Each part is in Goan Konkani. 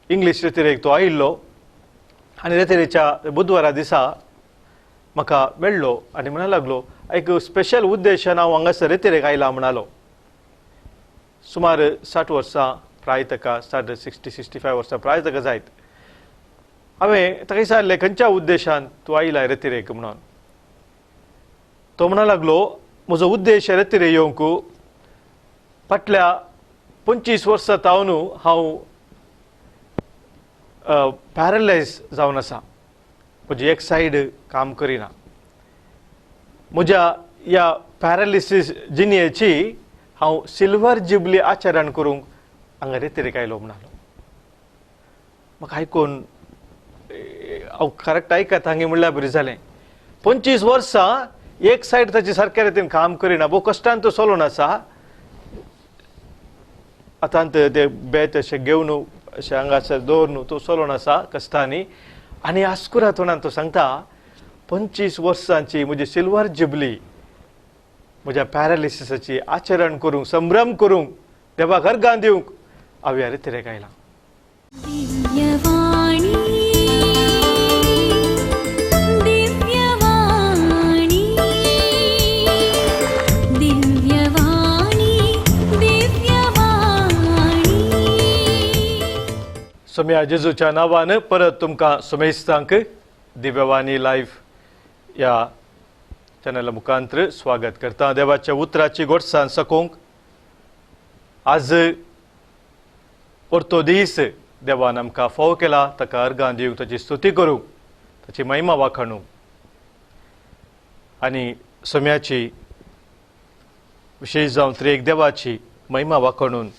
इंग्लीश रेतिरेक तो आयिल्लो आनी रेतिरेच्या बुधवारा दिसा म्हाका मेळ्ळो आनी म्हणा लागलो एक स्पेशल उद्देशान हांव हांगासर रेतिरेक आयला म्हणालो. सुमार 60 वर्सां प्राय ताका, 60 65 वर्सां प्राय ताका जायत. हांवें ताका विचारलें खंयच्या उद्देशान तूं आयला रेतिरेक म्हणून. तो म्हणा लागलो म्हजो उद्देश रेतिरे येवंक फाटल्या 25 वर्सां तावन हांव पॅरलायज जावन आसा, म्हजी एक सायड काम करिना. म्हज्या ह्या पॅरालिसीस जिणेची हांव सिल्वर जुबली आचरण करूंक हांगा रेतिरेक आयलो म्हणालो. म्हाका आयकून हांव करेक्ट आयकता हांगे म्हणल्यार बरें जालें. 25 वर्सां एक सायड ताची सारक्या रितीन काम करिना, भोव कश्टान तो चलोवन आसा. आतां ते बेत अशें घेवन अशें हांगासर दवरून तो चलोवन आसा कश्टांनी. आनी आस्कुरा तोंडान तो सांगता 25 वर्सांची म्हजी सिल्वर जुबली म्हज्या पॅरालिसिसाची आचरण करूंक, संभ्रम करूंक, देवाक अर्गां दिवंक हांव ह्या रेतिरेक आयलां. सोम्या जेजूच्या नांवान परत तुमकां सुमेस्तांक दिव्यवाणी लायव्ह ह्या चॅनला मुखांत्र स्वागत करता. देवाच्या उतराची गोडसाण सकोवंक आज परतो दीस देवान आमकां फाव केला, ताका अर्गां दिवंक, ताची स्तुती करूंक, ताची महिमा वाखाणूंक आनी सोम्याची विशेश जावन त्रिएक देवाची महिमा वाखाणून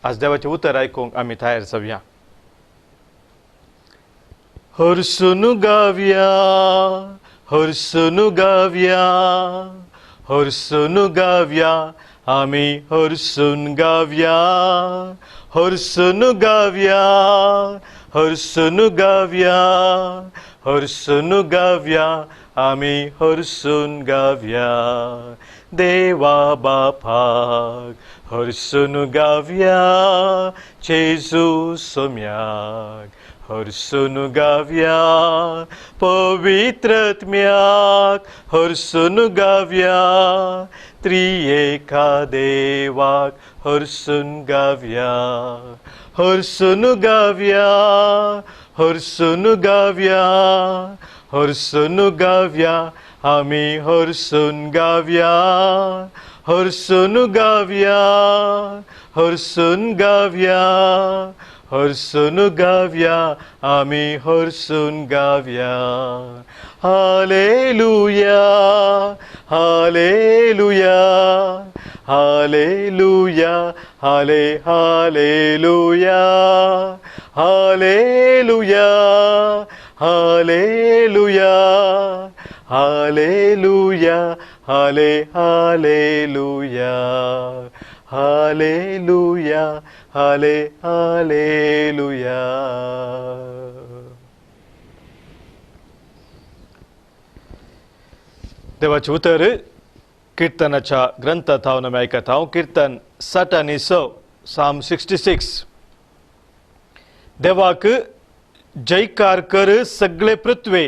आज देवाचें उतर आयकूंक आमी तयार जावया. हरसून गावया, हरसून गावया, हरसून गावया, आमी हरसून गावया, हरसून गावया, हरसून गावया, हरसून गावया, आमी हरसून गावया. देवा बापाक हरसून गावया, जेजू सोम्याक हरसून गावया, पवित्रत्म्याक हरसून गावया, त्रिएका देवाक हरसून गावया, हरसून गावया, हरसून गावया, हरसून गावया, आमी हरसून गावया, हरसून गावया, हरसून गावया, हरसून गावया, आमी हरसून गावया. हालेलुया, हालेलुया, हालेलुया, हाले हालेलुया, हालेलुया, हालेलुया, हालेलुया, हाले हालेलुया, हालेलुया, हाले हालेलुया. देवाचें उतर किर्तनाच्या ग्रंथांत हांव आमी आयकता. हांव किर्तन 66, साम 66. देवाक जयकार कर सगळे पृथ्वे,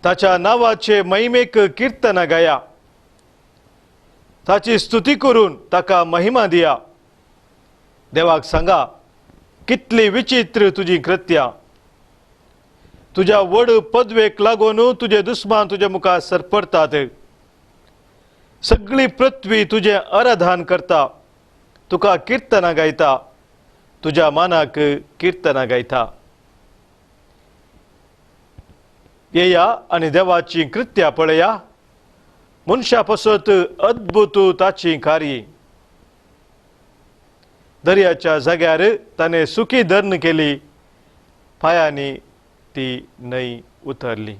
ताच्या नांवाचे महिमेक किर्तनां गाया, ताची स्तुती करून ताका महिमा दिया. देवाक सांगा कितली विचित्र तुजी कृत्या, तुज्या व्हड पदवेक लागून तुजे दुस्मान तुजे मुखार सरपडटात. सगळी पृथ्वी तुजें आराधन करता, तुका किर्तनां गायता, तुज्या मानाक किर्तनां गायता. येया आनी देवाची कृत्या पळया, मनशा पसत अद्भुत ताची कार्य. दर्याच्या जाग्यार ताणें सुकी धरण केली, पांयांनी ती न्हंय उतरली.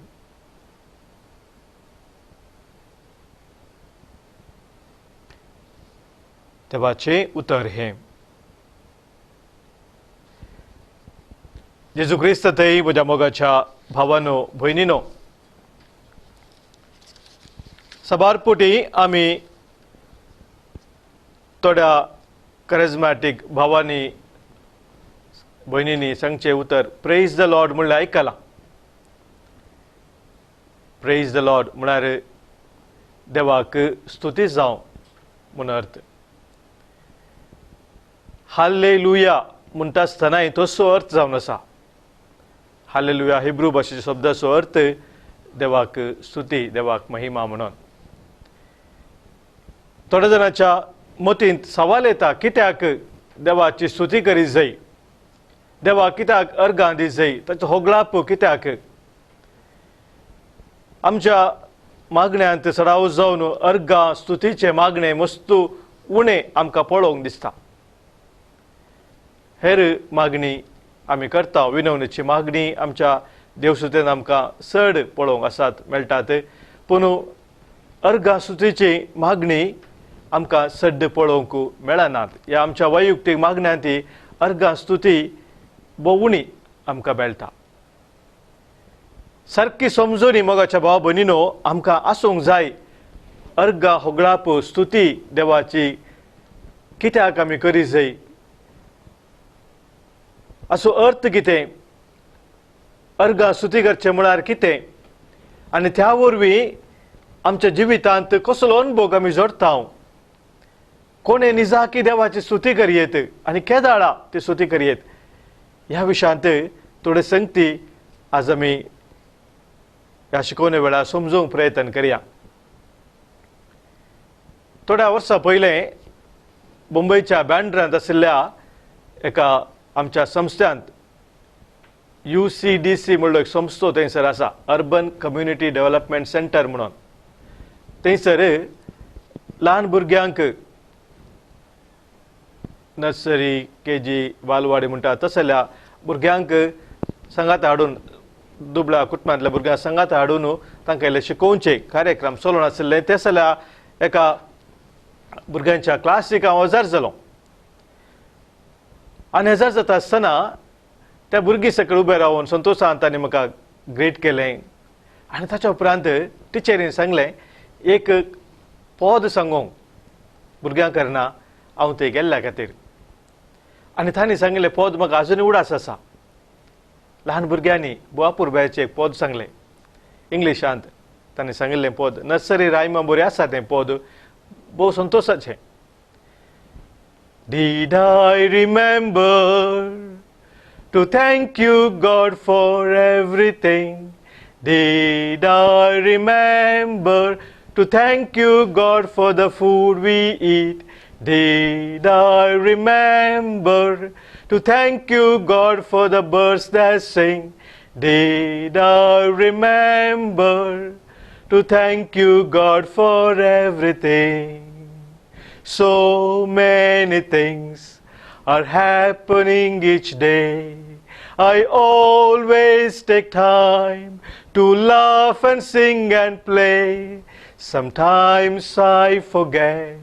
देवाचें उतर हें. जेजू क्रिस्त थंय म्हज्या मोगाच्या भावानो भयणीनो, साबार पुटी आमी थोड्या करिज्मॅटीक भावांनी भयणींनी सांगचें उतर प्रेज the Lord म्हणल्यार आयकलां. प्रेज the Lord म्हळ्यार देवाक स्तुती जावं म्हूण अर्थ. हालेलुया म्हणटा आसतनाय तसो अर्थ जावन आसा. हालेलुया हिब्रू भाशेच्या शब्दाचो अर्थ देवाक स्तुती, देवाक महिमा म्हणून. थोड्या जाणांच्या मतींत सवाल येता, कित्याक देवाची स्तुती करीत जाय, देवाक कित्याक अर्गां दी जाय, ताचो होगळाप कित्याक? आमच्या मागण्यांत सराव जावन अर्गां स्तुतीचे मागणे मस्तू उणें आमकां पळोवंक दिसता. हेर मागणी आमी करता, विनवणीची मागणी आमच्या देवसुतेन आमकां चड पळोवंक आसात मेळटात, पूण अर्गां स्तुतीची मागणी आमकां सड्ड पळोवंक मेळनात. ह्या आमच्या वैयक्तीक मागण्यांत अर्गां स्तुती भोव उणी आमकां मेळटा. सारकी समजूनी मोगाच्या भाव भयणीनो आमकां आसूंक जाय अर्गां होगळाप स्तुती देवाची कित्याक आमी करी जाय, असो अर्थ कितें, अर्गां स्तुती करचें म्हळ्यार कितें, आनी त्या वरवीं आमच्या जिवितांत कसलो अनुभव आमी जोडटा, कोणें निजाकी देवाची स्तुती करयेत आनी केदाळा ती स्तुती करयेत, ह्या विशयांत थोडे संगती आज आमी ह्या शिकोवणे वेळार समजूंक प्रयत्न करया. थोड्या वर्सां पयलें मुंबयच्या बँड्रांत आशिल्ल्या एका आमच्या संस्थ्यांत UCDC म्हणलो एक संस्थो थंयसर आसा, अर्बन कम्युनिटी डेव्हलपमेंट सेंटर म्हणून. थंयसर ल्हान भुरग्यांक नर्सरी, केजी, बालवाडी म्हणटा तसल्या भुरग्यांक सांगात हाडून, दुबळ्या कुटुंबांतल्या भुरग्यांक सांगात हाडून तांकां इल्लें शिकोवचें कार्यक्रम चलोवन आशिल्लें. तसल्या एका भुरग्यांच्या क्लासीक हांव हजर जालो आनी हजर जाता आसतना त्या भुरगीं सकयल उबें रावन संतोशान तांणी म्हाका ग्रेट केलें आनी ताच्या उपरांत टिचरीन सांगलें एक पद सांगूंक भुरग्यांक करना हांव थंय गेल्ल्या खातीर. आनी तांणी सांगिल्लें पद म्हाका आजुनूय उडास आसा. ल्हान भुरग्यांनी बुवापुरब्याचें एक पद सांगलें इंग्लिशांत, तांणी सांगिल्लें पद नर्सरी रायमा बरी आसा, तें पद भोव संतोशाचें. Did I remember to thank you God for everything? Did I remember to thank you God for the food we eat? Did I remember to thank you God for the birds that sing? Did I remember to thank you God for everything? So many things are happening each day. I always take time to laugh and sing and play. Sometimes I forget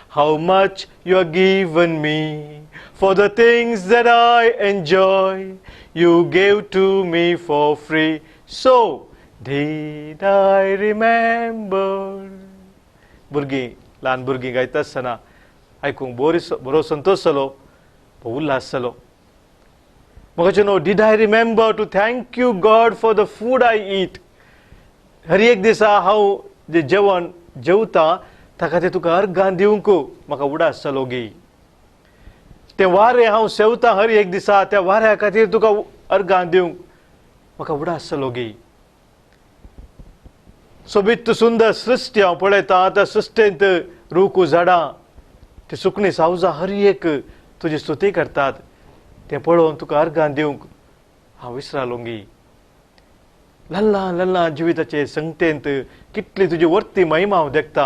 how much you have given me. For the things that I enjoy, you gave to me for free. So did I remember? भुरगीं, ल्हान भुरगीं गायता आसतना आयकूंक बरो संतोश जालो, उल्हास जालो. म्हाका न्हू, did I remember to thank you God for the food I eat? हर एक दिसा हांव जें जेवण जेवता ताका तें तुका अर्गां दिवंक म्हाका उडास जालो गी. तें वारें हांव सेवता हर एक दिसा, त्या वाऱ्या खातीर तुका अर्गां दिवंक म्हाका उडास जालो गी. सोबीत सुंदर सृश्टी हांव पळयतां, त्या सृश्टेंत रूख झाडां, ती सुकणीं सावजां हर एक तुजी स्तुती करतात, तें पळोवन तुका अर्गां दिवंक हांव विसरालो गी. ल्हान ल्हान ल्हान जिविताचे संगतेंत कितली तुजी वर्ती महिमा हांव देखता,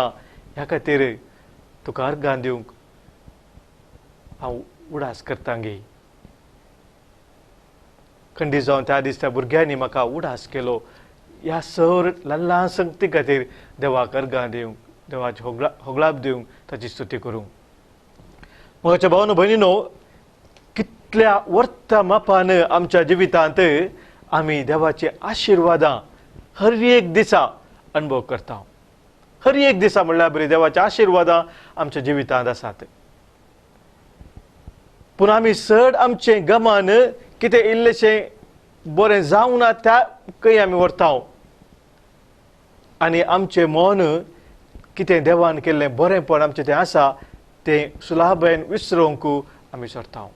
ह्या खातीर तुका अर्गां दिवंक हांव उडास करता गी. खंडीत जावन त्या दीस त्या भुरग्यांनी म्हाका उडास केलो. ह्या सर ल्हान ल्हान संगती खातीर देवाक अर्गां दिवंक, देवाची होगळाप दिवंक, ताची स्तुती करूंक. म्हज्या भावनो भयणीनो, कितल्या वर्ता मापान आमच्या जिवितांत आमी देवाचे आशिर्वादां हर एक दिसा अनुभव करता. हर एक दिसा म्हणल्यार बरी देवाच्या आशिर्वादां आमच्या जिवितांत आसात. पूण आमी चड आमचें गमान कितें इल्लेशें बरें जावं ना त्या खंय आमी व्हरता आनी आमचें मन कितें देवान केल्लें बरेंपण आमचें तें आसा तें सुलाबेन विसरूंक आमी सरता.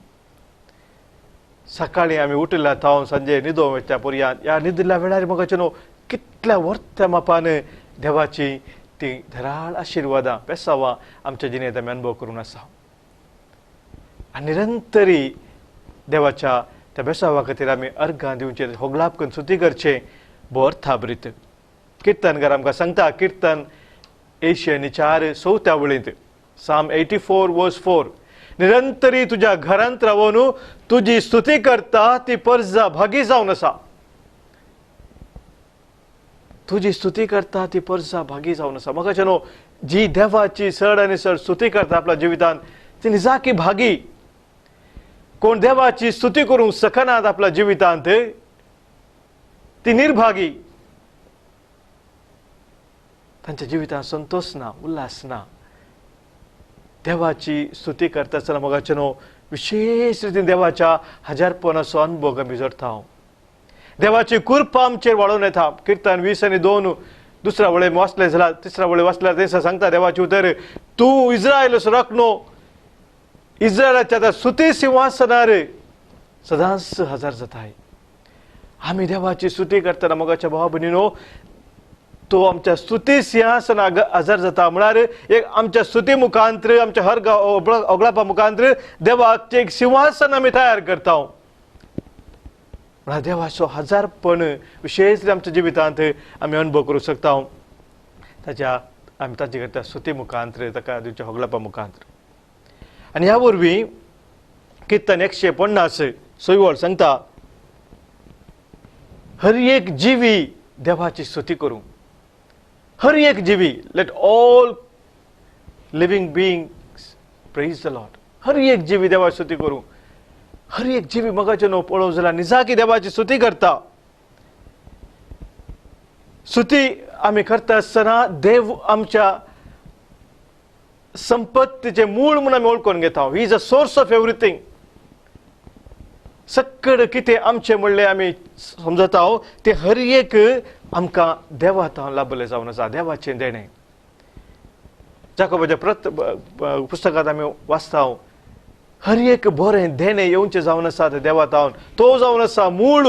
सकाळीं आमी उठिल्ल्या थावन सांजे न्हिदोंक वयता पर्यंत ह्या न्हिदिल्ल्या वेळार म्हाका न्हू कितल्या वर्त्या मापान देवाची ती धराळ आशिर्वादां बेसावां आमच्या जिणेंत आमी अनुभव करून आसा. आनी निरंतरी देवाच्या त्या बेसावा खातीर आमी अर्घां दिवचें, होगलाप करून स्तुती करचें भो अर्थाभरीत. किर्तनकार आमकां सांगता, किर्तन 84:4 वळींत, Psalm 84:4, निरंतरी तुज्या घरांत रावन तुजी स्तुती करता ती परजा भागी जावन आसा. तुजी स्तुती करता ती परजा भागी जावन आसा. म्हाका न्हू जी देवाची चड आनी चड स्तुती करता आपल्या जिवितांत ती निजाकी भागी. कोण देवाची स्तुती करूंक शकनात आपल्या जिवितांत ती निर्भागी. तांच्या जिवितांत संतोष ना, उल्हास ना. देवाची स्तुती करता आसतना मोगाचे न्हू विशेष रितीन देवाच्या हजारपणाचो अनुभव आमी जोडटा. देवाची कृपा आमचेर वाडोवन येता. किर्तन 20:2 दुसऱ्या वळे वाचलें जाल्यार तिसऱ्या वळे वाचल्यार तें सांगता देवाची उतर, तूं इस्रायल राखणो, इस्रायलाच्या त्या स्तुती सिंहासनार सदांच हजार जाताय. आमी देवाची स्तुती करतना मोगाच्या भावा भयणीनो तो आमच्या स्तुती सिंहासना हजर जाता. म्हळ्यार एक आमच्या स्तुती मुखांत्र, आमच्या हर ओगळापा मुखांत्र देवाचें एक सिंहासन आमी तयार करता. म्हळ्यार देवाचो हजारपण विशेष आमच्या जिवितांत आमी अनुभव करूंक शकता ताच्या आमी ताचे करता स्तुती मुखांत्र, ताका दिवच्या होगळापा मुखांत्र. आनी ह्या वरवीं किर्तन 150 सांगता, हर एक जिवी देवाची स्तुती करूं. हर एक जीवी, let all living beings praise the Lord. हर एक जीवी देवाची स्तुती करूं. हर एक जीवी मगाचे न्हू पळोवंक जाल्यार निजाकी देवाची स्तुती करता. स्तुती आमी करता आसतना देव आमच्या संपत्तीचें मूळ म्हूण आमी वळखून घेता. He is a source of everything. सक्कड कितें आमचें म्हणलें आमी समजता तें हर एक आमकां देवा थावन लाभलें जावन आसा, देवाचें देणें. जाकोबाच्या प्रत पुस्तकांत आमी वाचता, हर एक बरें देणें येवचें जावन आसा तें देवा थावन. तो जावन आसा मूळ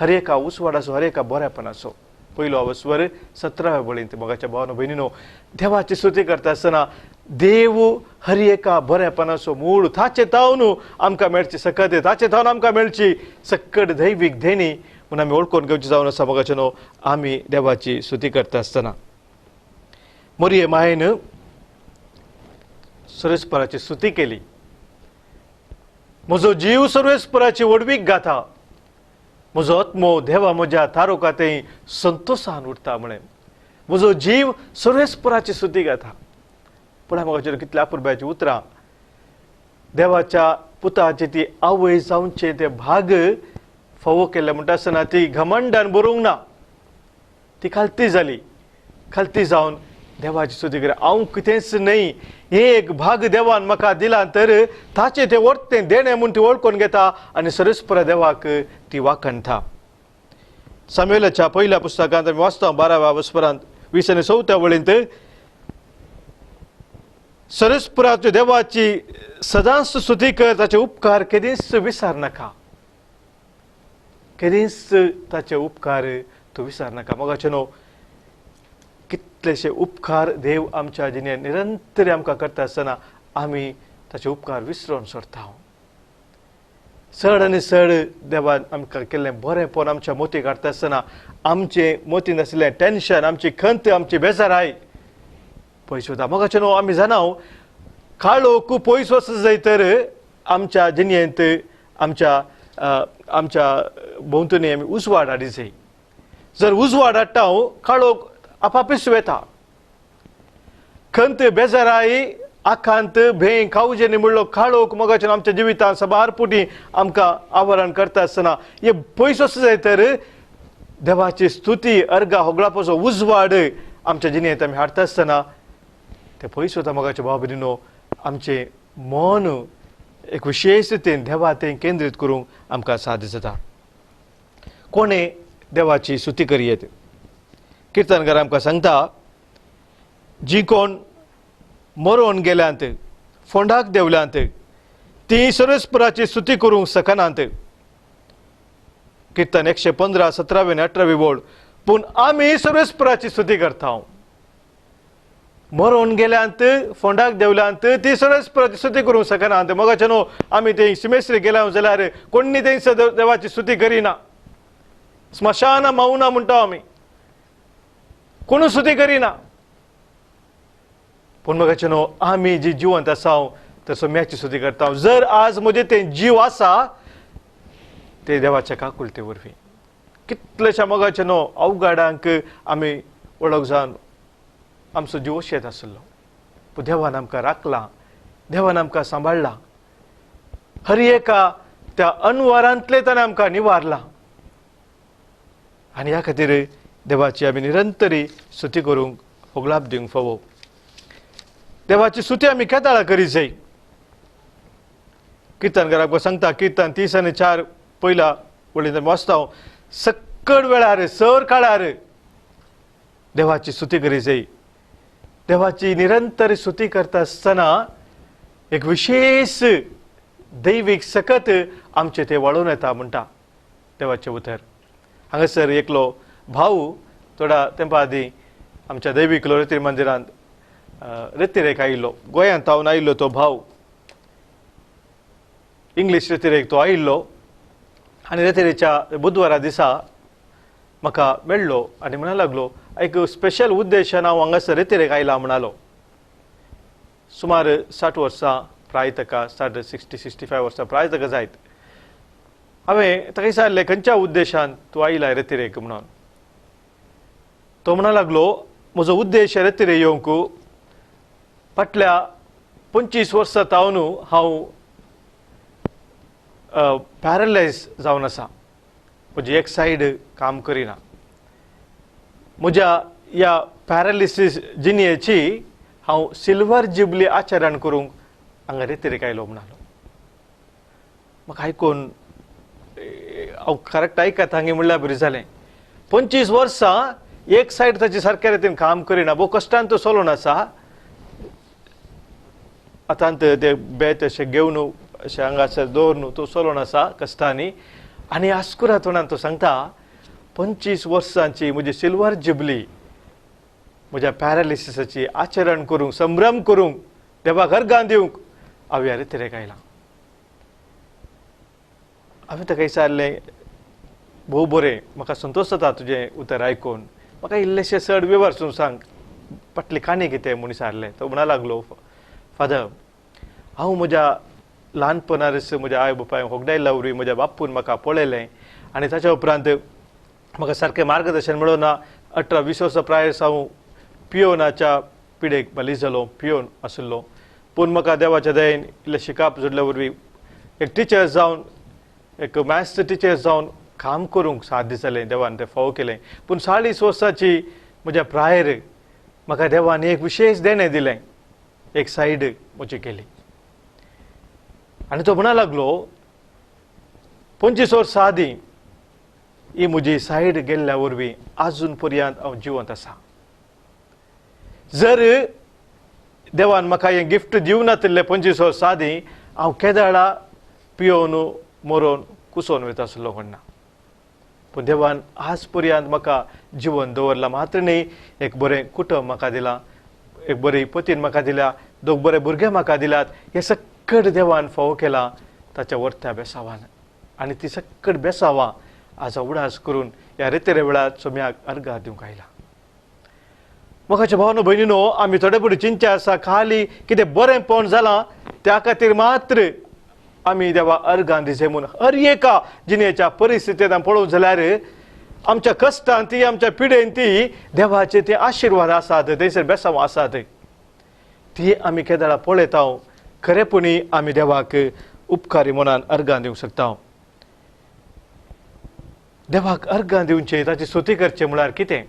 हर एका उजवाडाचो, हर एका बरेपणाचो. पयलो अवस्वर 17व्या वळींत मोगाच्या भावानो भयणीनो देवाची स्तुती करता आसतना देव हर एका बरेपणाचो मूळ, ताचे थावन आमकां मेळची सकत, ताचे थावन आमकां मेळची सक्कड दैवीक देणी म्हूण आमी वळखून घेवची जावन आसा. मोगाचे न्हू आमी देवाची स्तुती करता आसतना मोरये मायेन सर्वेस्पराची स्तुती केली. म्हजो जीव सर्वेस्पराची व्हडवीक गाथा, म्हजो आत्मो देवा म्हज्या तारुका थंय संतोशान उरता. म्हळें म्हजो जीव सर्वेस्पराची स्तुती गाथा. पूण म्हाका कितल्या अपुरबायेचीं उतरां. देवाच्या पुताची ती आवय जावचें ते भाग फावो केल्लें म्हणटा आसतना ती घमंडान बरोवंक ना, ती खालती जाली. खालती जावन देवाची स्तुती कर, हांव कितेंच न्हय, हें एक भाग देवान म्हाका दिलां तर ताचें तें वरतें देणें म्हूण ती वळखून घेता आनी सर्वेस्परा देवाक ती वाखणटा. सामुएलाच्या पयल्या पुस्तकांत आमी वाचता 12व्या वस्परांत 20 आणि 4 वळींत, सर्वेस्पराच्या देवाची सदांच स्तुती कर, ताचे उपकार केदींच विसर नाका. केदींच ताचे उपकार तूं विसर नाका. मोगाचे न्हू कितलेशे उपकार देव आमच्या जिणेंत निरंतर आमकां करता आसतना आमी ताचे उपकार विसरून सोडता. चड आनी चड देवान आमकां केल्लें बरेंपण आमच्या मोती काडटा आसतना आमचें मोतीन आशिल्लें टेन्शन, आमची खंत, आमची बेजाराय पयस वता. मोगाचे न्हू आमी जाणा काळोख पयस वचत जाय तर आमच्या जिणेंत आमच्या आमच्या भोंवतणी आमी उजवाड हाडी जाय. जर उजवाड हाडटा हांव काळोख आपापीस वेता. खंत, बेजाराय, आकांत, भें, कावजेनी म्हणलो काळोख मोगाचे आमच्या जिवितांत साबार पुटी आमकां आवरण करता आसतना हे पयस वचत जाय तर देवाची स्तुती, अर्गा, होगळापाचो उजवाड आमच्या जिणेंत आमी हाडटा आसतना ते पयस वता. मोगाचे भाव भयणीनो आमचें मन एक विशेश रितीन देवा तें केंद्रीत करूंक आमकां साध्य जाता. कोणें देवाची स्तुती करयेत? किर्तनकार आमकां सांगता, जी कोण मरोवन गेल्यांत, फोंडाक देंवल्यांत, ती सर्वेस्पराची स्तुती करूंक शकनात. किर्तन 115 17वी आनी 18वी ओळ. पूण आमी सर्वेस्पराची स्तुती करता. मरोवन गेल्यांत, फोंडाक देंवल्यांत, ती सर्वेस्पराची स्तुती करूंक शकनात. मगाचे न्हू आमी ते सिमेस्त्री गेल्या जाल्यार कोणी तेंच देवाची स्तुती करिना. स्मशाना मौना म्हणटा आमी, कोणू स्तुती करिना. पूण मगाचे न्हू आमी जी जिवंत आसा तर सोम्याची स्तुती करता. जर आज म्हजें तें जीव आसा ते देवाच्या काकुळते वरवीं. कितलेशा मोगाचे न्हू अवघाडांक आमी वळख जावन आमचो जीव शेत आसलो, पूण देवान आमकां राखला, देवान आमकां सांबाळ्ळा, हर एका त्या अनवारांतले ताणें आमकां निवारला. आनी ह्या खातीर देवाची आमी निरंतरी स्तुती करूंक होगलाप दिवंक फावो. देवाची स्तुती आमी केदाळा करी जाय. किर्तनकाराक सांगता, किर्तन 30 आणि 4 पयल्या वळीन आमी वाचता, सक्कड वेळार सर काळार देवाची स्तुती करी जाय. देवाची निरंतर स्तुती करता आसतना एक विशेष दैवीक सकत आमचे ते वाळोवन येता म्हणटा देवाचें उतर. हांगासर एकलो भाऊ थोड्या तेंपा आदीं आमच्या दैवीक लोरेत्री मंदिरांत रेतिरेक आयिल्लो. गोंयांत तावन आयिल्लो तो भाव, इंग्लीश रेतिरेक तो आयिल्लो आनी रेतिरेच्या बुधवारा दिसा म्हाका मेळ्ळो आनी म्हणा लागलो, एक स्पेशल उद्देशान हांव हांगासर रेतिरेक आयला म्हणालो. सुमार 60 वर्सां प्राय ताका, 60 60 65 वर्सां प्राय ताका जायत. हांवें ताका विचारलें, खंयच्या उद्देशान तूं आयला रेतिरेक म्हणून. तो म्हणा लागलो, म्हजो उद्देश रेतिरे येवंक फाटल्या 25 वर्सां तावन हांव पॅरलायज जावन आसा. म्हजी एक सायड काम करिना. म्हज्या ह्या पॅरालिसीस जिणेची हांव सिल्वर जुबली आचरण करूंक हांगा रेतिरेक आयलो म्हणालो. म्हाका आयकून हांव करेक्ट आयकता हांगे म्हणल्यार बरें जालें. 25 वर्सां एक सायड ताची सारक्या रितीन काम करिना, भोव कश्टान तो चलोवन आसा. आतां ते बेत अशें घेवन अशें हांगासर दवरून तो चलोवन आसा कश्टांनी. आनी आस्कुरा तोंडान तो सांगता, 25 वर्सांची म्हजी सिल्वर जुबली म्हज्या पॅरालिसिसाची आचरण करूंक, संभ्रम करूंक, देवाक अर्गां दिवंक हांव ह्या रेतिरेक आयलां. हांवें ताका विचारलें, भोव बरें, म्हाका संतोश जाता तुजें उतर आयकून, म्हाका इल्लेशें चड विवर सांग, फाटली काणी कितें म्हूण विचारलें. तो म्हणा लागलो, फादर, हांव म्हज्या ल्हानपणारच म्हज्या आवय बापायन होगडायल्ल्या वरवीं म्हज्या बापून म्हाका पळयलें आनी ताच्या उपरांत म्हाका सारकें मार्गदर्शन मेळोना. 18-20 वर्सां प्रायस हांव पियोनाच्या पिडेक बली जालो, पियोन आशिल्लो. पूण म्हाका देवाच्या दयेन इल्लें शिकाप जोडल्या वरवीं एक टिचर जावन, एक मॅथ्स टिचर जावन काम करूंक साध्य जालें, देवान तें फावो केलें. पूण 40 वर्सांची म्हज्या प्रायर म्हाका देवान एक विशेश देणें दिलें, एक सायड म्हजी केली. आनी तो म्हणा लागलो, 25 वर्सां आदीं ही म्हजी सायड गेल्ल्या वरवीं आजून पर्यंत हांव जिवंत आसा. जर देवान म्हाका हें गिफ्ट दिवं नातिल्लें 25 वर्सां आदीं, हांव केदाळा पियोवन मरोवन कुसोवन वयता आसलो कोण ना. पूण देवान आज पर्यंत म्हाका जिवन दवरलां मात्र न्ही, एक बरें कुटुंब म्हाका दिलां, एक बरी पतीन म्हाका दिल्या, दोग बरे भुरगे म्हाका दिल्यात. हें सक्कड देवान फावो केलां ताच्या वर्त्या बेसावान. आनी ती सक्कड बेसावां आज उडास करून ह्या रेतेरे वेळार सोम्याक अर्गां दिवंक आयला. मोगाच्या भावनो भयणीनो, आमी थोडे फुडें चिंतचें आसा, खाली कितें बरेंपण जालां त्या खातीर मात्र आमी देवा अर्गां दिसे म्हूण. हर एका जिणेच्या परिस्थितींत आमी पळोवंक जाल्यार आमच्या कश्टान ती, आमच्या पिडेन ती देवाचे ते आशिर्वाद आसात, थंयसर बेसांव आसात, ती आमी केदाळा पळयता. खरेपणी आमी देवाक उपकारी मनान अर्गां दिवंक शकता. देवाक अर्गां दिवचें, ताची स्तुती करचें म्हळ्यार कितें?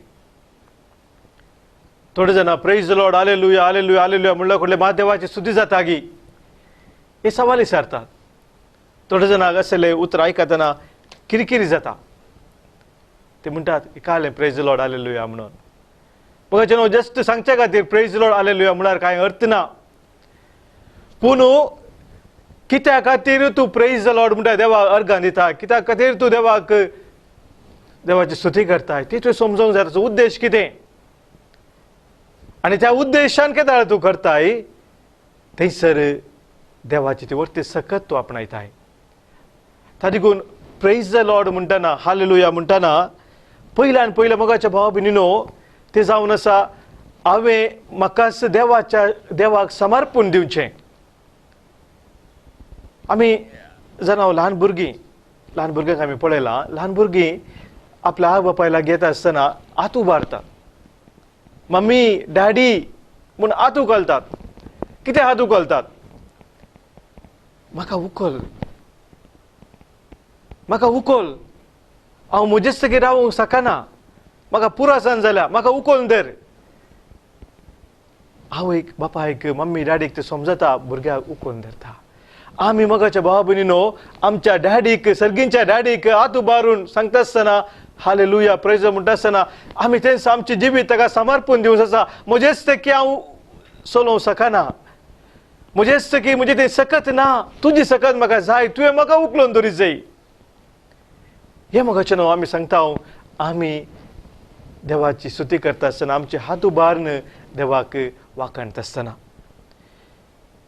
थोडे जाणां प्रेज लॉर्ड, आलेलुया, आलेलुया, आलेलुया म्हणल्यार कुठले मात देवाची स्तुती जाता गी, हे सवाल विचारतात. थोडे जाणांक असले उतरां आयकतना किरकिरी जाता. ते म्हणटात कालें प्रेज लॉर्ड हालेलुया म्हणून. बघा न्हू, जस्ट सांगच्या खातीर प्रेज लॉर्ड हालेलुया म्हळ्यार कांय अर्थ ना. पूण कित्या खातीर तूं प्रेज लॉर्ड म्हणटा, देवाक अर्गां दिता, कित्या खातीर तूं देवाक देवाची स्तुती करताय, ती तुवें समजोंक जाय. ताचो उद्देश कितें आनी त्या उद्देशान केदाळ तूं करताय, थंयसर देवाची ती वर्ती सकत तूं आपणायताय. ताका देखून प्रेज the Lord म्हणटना, हालेलुया म्हणटना, पयल्यान पयल्या मोगाच्या भावा भयणीनो, तें जावन आसा हांवें म्हाकाच देवाच्या देवाक समर्पण दिवचें. आमी जाणा, ल्हान भुरगीं, ल्हान भुरग्यांक आमी पळयलां, ल्हान भुरगीं आपल्या आवय बापाय लागीं येता आसतना हात उबारतात, मम्मी डॅडी म्हूण हात उखलतात. कितें हात उखलतात? म्हाका उखल, म्हाका उखल, हांव म्हजेच सगळें रावूंक शकना, म्हाका पुरासान जाल्या, म्हाका उखलून धर. आवयक बापायक मम्मी डॅडीक ते समजता, भुरग्याक उखलून धरता. आमी मोगाच्या भावा भयणीनो, आमच्या डॅडीक, सर्गींच्या डॅडीक हात उबारून सांगता आसतना, हालेलुया प्रेज म्हणटा आसतना, आमी तेंच आमचें जिवीत ताका समर्पण दिवंक आसा. म्हजेच ते की हांव चलोवंक शकना, म्हजेच की म्हजें तें सकत ना, तुजी सकत म्हाका जाय, तुवें म्हाका उखलून दवरीत जाय. हें मोगाचें न्हू, आमी सांगता हांव, आमी देवाची स्तुती करता आसतना आमचे हात उबारून देवाक वाखाणता आसतना.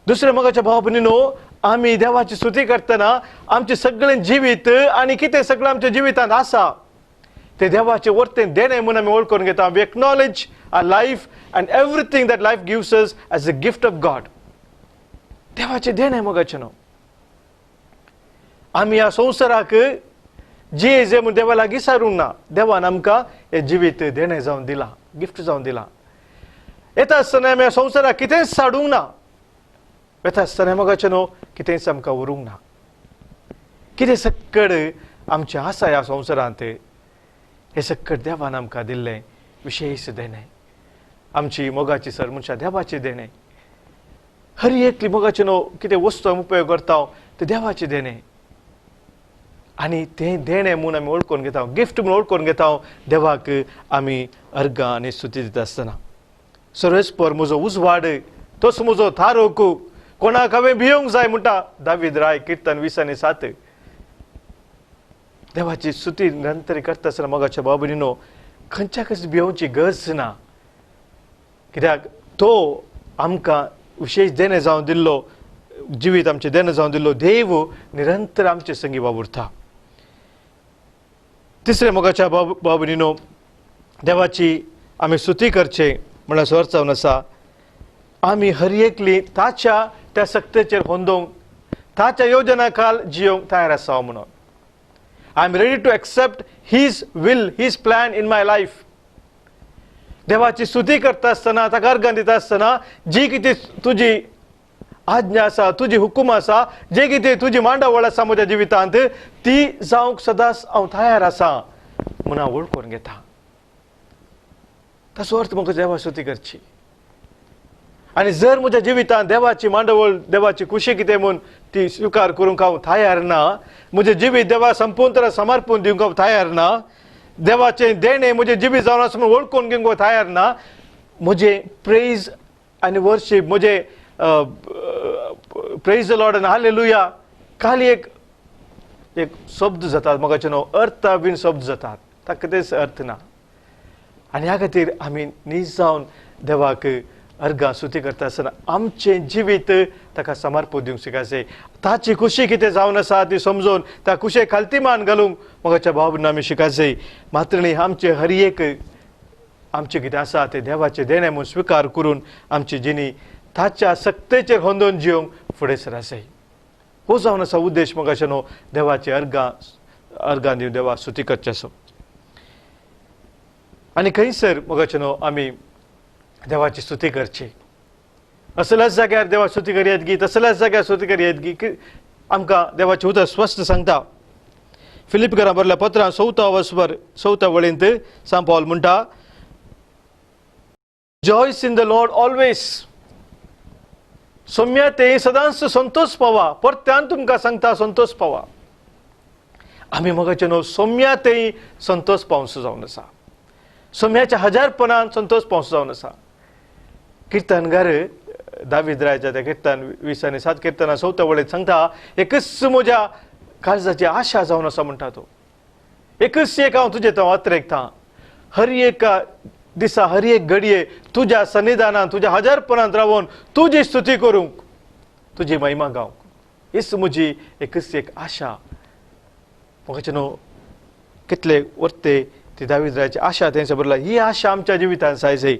दुसरें मोगाच्या भाव भयणीनो, आमी देवाची स्तुती करतना आमचें सगळें जिवीत आनी कितें सगळें आमच्या जिवितांत आसा तें देवाचें वर्तें देणें म्हूण आमी वळखून घेता. We acknowledge our life and everything that life gives us as a gift of God. देवाचें देणें मोगाचें न्हू. आमी ह्या संवसाराक जे जे म्हूण देवा लागीं सारूंक ना, देवान आमकां हें जिवीत देणें जावन दिलां, गिफ्ट जावन दिलां. येता आसतना आमी ह्या संवसाराक कितेंच साडूंक ना, येता आसतना मोगाचें न्हू कितेंच आमकां उरूंक ना. कितें सक्कड आमचें आसा ह्या संवसारांत, हें सक्कड देवान आमकां दिल्लें विशेश देणें, आमची मोगाची सर मनशां देवाचें देणें. हर एकली मोगाचें न्हू कितें वस्तू आमी उपयोग करता तें देवाचें देणें, आनी तें देणें म्हूण आमी वळखून घेता, गिफ्ट म्हूण वळखून घेता. देवाक आमी अर्गां आनी स्तुती दिता आसतना, सर्वेस्पर म्हजो उजवाड, तोच म्हजो थारोक, कोणाक हांवें भियोंक जाय म्हणटा दावीद राय, किर्तन 20:7. देवाची स्तुती निरंतर करता आसतना मोगाच्या भाव भयणीनो, खंयच्याकच भियोवची गरज ना, कित्याक तो आमकां विशेश देणें जावन दिल्लो जिवीत, आमचें देणें जावन दिल्लो देव निरंतर आमचे संगी वावुरता. तिसरें मोगाच्या भाव भयणीनो, देवाची आमी स्तुती करचें म्हणल्यार अर्थ जावन आसा आमी हर एकली ताच्या त्या सक्तेचेर होंदोवंक, ताच्या योजना खाल जियोंक तयार आसा म्हणून. I am ready to accept his will, his plan in my life. देवाची स्तुती करता आसतना, ताका अर्गां दिता आसतना, जी कितें तुजी आज्ञा आसा, तुजी हुकूम आसा, जे कितें तुजी मांडावळ आसा म्हज्या जिवितांत, ती जावंक सदांच हांव तयार आसा म्हूण हांव वळखून घेता. ताचो अर्थ म्हाका देवा स्तुती करची. आनी जर म्हज्या जिवितांत देवाची मांडावळ, देवाची खुशी कितें म्हूण ती स्विकार करूंक हांव तयार ना, म्हजें जिवीत देवा संपूर्ण समर्पण दिवंक हांव तयार ना, देवाचें देणें म्हजें जिवीत जावन आसा म्हूण वळखून घेवंक हांव तयार ना, म्हजें प्रेज आनी वर्शीप, म्हजें प्रेज लॉर्ड आनी हालेलुया खाली एक एक शब्द जातात मोगाचे न्हू, अर्थ बीन शब्द जातात, ताका कितेंच अर्थ ना. आनी ह्या खातीर आमी नीज जावन देवाक अर्गां स्तुती करता आसतना आमचें जिवीत ताका समर्पण दिवंक शिकायचें. ताची खुशी कितें जावन आसा ती समजून त्या खुशे खालती मान घालूंक मोगाच्या भाव भयणींनो आमी शिकायचें. मात्र न्ही, आमचें हर एक आमचें कितें आसा तें देवाचें देणें म्हूण स्विकार करून आमची जिणी ताच्या सक्तेचेर होंदोवन जिवंक फुडें सरासय. हो जावन आसा उद्देश मोगाचे न्हू देवाची अर्गां अर्गां दिवन देवा स्तुती करचें आसा. आनी खंयसर मोगाचे न्हू आमी देवाची स्तुती करची, असल्याच जाग्यार देवा स्तुती करयत गी, तसल्याच जाग्यार स्तुती करयत गी, आमकां देवाचें उतर स्पश्ट सांगता. फिलिपकारां बरल्या पत्रां चवथ्या वसभर चवथ्या वळींत सांत पावल म्हणटा, Rejoice in the Lord always. Saumya ते सदांच संतोष पावा. परत्यान तुमकां सांगता संतोष पावा. आमी मोगाचे न्हू सोम्या तेय संतोष पावसो जावन आसा. सोम्याच्या हजारपणान संतोष पावसो जावन आसा. किर्तनगार दावीद रायाच्या त्या किर्तन 20 आनी 7 किर्तना 4 वळींत सांगता एकच म्हज्या काळजाची आशा जावन आसा म्हणटा तो. एकच एक हांव तुजें तो अत्रेकता हर एका दिसा हर एक घडये तुज्या सन्निधानान तुज्या हजारपणांत रावन तुजी स्तुती करूंक तुजी महिमा गावंक हीच म्हजी एकच एक आशा. म्हाका न्हू कितले वर्ते ती दावीद रायाची आशा तेंच्या बरयला. ही आशा आमच्या जिवितांत जाय.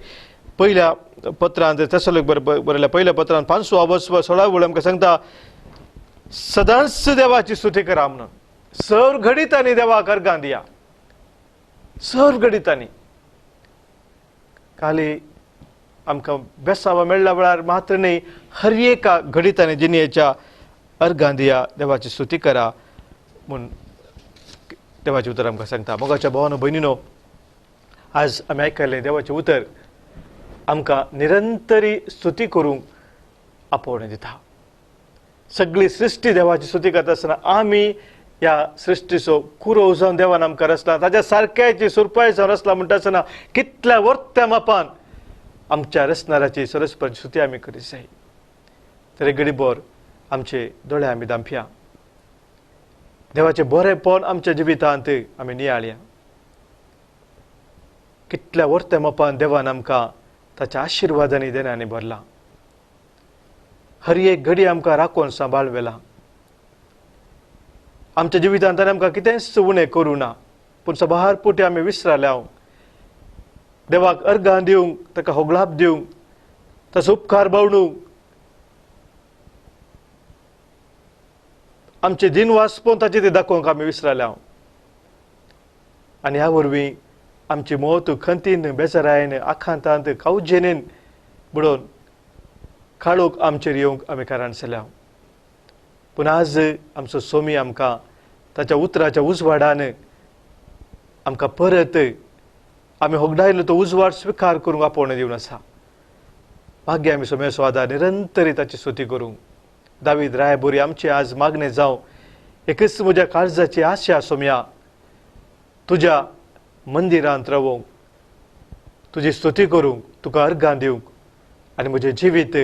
पयल्या पत्रांत तेसलोक बरयल्या पयल्या पत्रांत 5 16 वळ आमकां सांगता सदांच देवाची स्तुती करा म्हणून. सर्व घडितांनी देवाक अर्गां दिया. सर्व घडितांनी. काली आमकां बेसावा मेळ्ळ्या वेळार मात्र न्ही हर एका घडितांनी जिणेच्या अर्गां दिया देवाची स्तुती करा म्हूण देवाचें उतर आमकां सांगता. मोगाच्या भावानो भयणीनो आज आमी आयकलें देवाचें उतर आमकां निरंतरी स्तुती करूंक आपोवणें दिता. सगळी सृश्टी देवाची स्तुती करता आसतना आमी ह्या सृश्टीचो कुरोव जावन देवान आमकां रचला ताच्या सारक्याची सुरपाय जावन रचला म्हणटा आसतना कितल्या वर्त्या मापान आमच्या रचणाराची सरस्पती स्तुती आमी करीत जाय. तरी गडीभर आमचे दोळे आमी दांपया. देवाचें बरेंपण आमच्या जिवितांत आमी नियाळया. कितल्या वर्त्या मापान देवान आमकां ताच्या आशिर्वादांनी देण्यांनी भरला. हर एक घडी आमकां राखून सांबाळ व्हेला. आमच्या जिवितांत ताणें आमकां कितेंच उणें करूं ना पूण सबार पुटी आमी विसराल्या. देवाक अर्गां दिवंक ताका होगळाप दिवंक ताचो उपकार बावडूंक आमचे दिनवास पण ताचे ते दाखोवंक आमी विसराल्या. आनी ह्या वरवीं आमची मौत खंतीन बेजारायन आखांतांत कावजेनेन बुडोवन काळोख आमचेर येवंक आमी कारण जाल्या. पूण आज आमचो सोमी आमकां ताच्या उतराच्या उजवाडान आमकां परत आमी होगडायलो तो उजवाड स्विकार करूंक आपोवणें दिवन आसा. मागीर आमी सोम्याचो आदार निरंतरी ताची स्तुती करूंक दावीद राय बोरी आमची आज मागणें जावं एकच म्हज्या काळजाची आशा सोम्या तुज्या मंदिरांत रावोंक तुजी स्तुती करूंक तुका अर्गां दिवंक आनी म्हजें जिवीत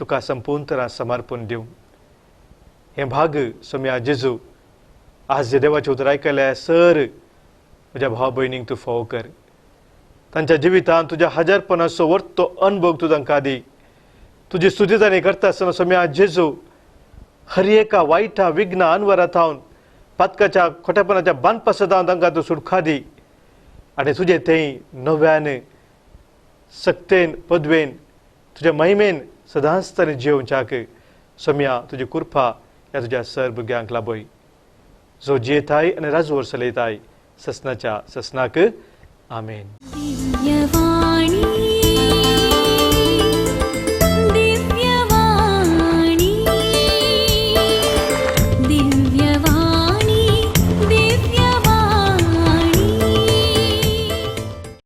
तुका संपूर्ण तरान समर्पण दिवंक. हें भाग सोम्या जेजू आज जे देवाचें उतर आयकलें सर म्हज्या भाव भयणींक तूं फावो कर. तांच्या जिवितांत तुज्या हजारपणाचो वर्तो अनुभव तूं तांकां दी. तुजी स्तुती तांणी करता आसतना सोम्या जेजू हर एका वायटा विघ्न अनवरा थावन पातकाच्या खोटेपणाच्या बांदपासांत तांकां तूं सुटका दी आनी तुजें थंय नव्यान सक्तेन पदवेन तुज्या महिमेन सदांच तांणी जियोवच्याक सोम्या तुजी कृपा ह्या तुज्या सर भुरग्यांक लाभय. जो जियेताय आनी राजवर चलयताय ससनाच्या ससनाक. आमेन.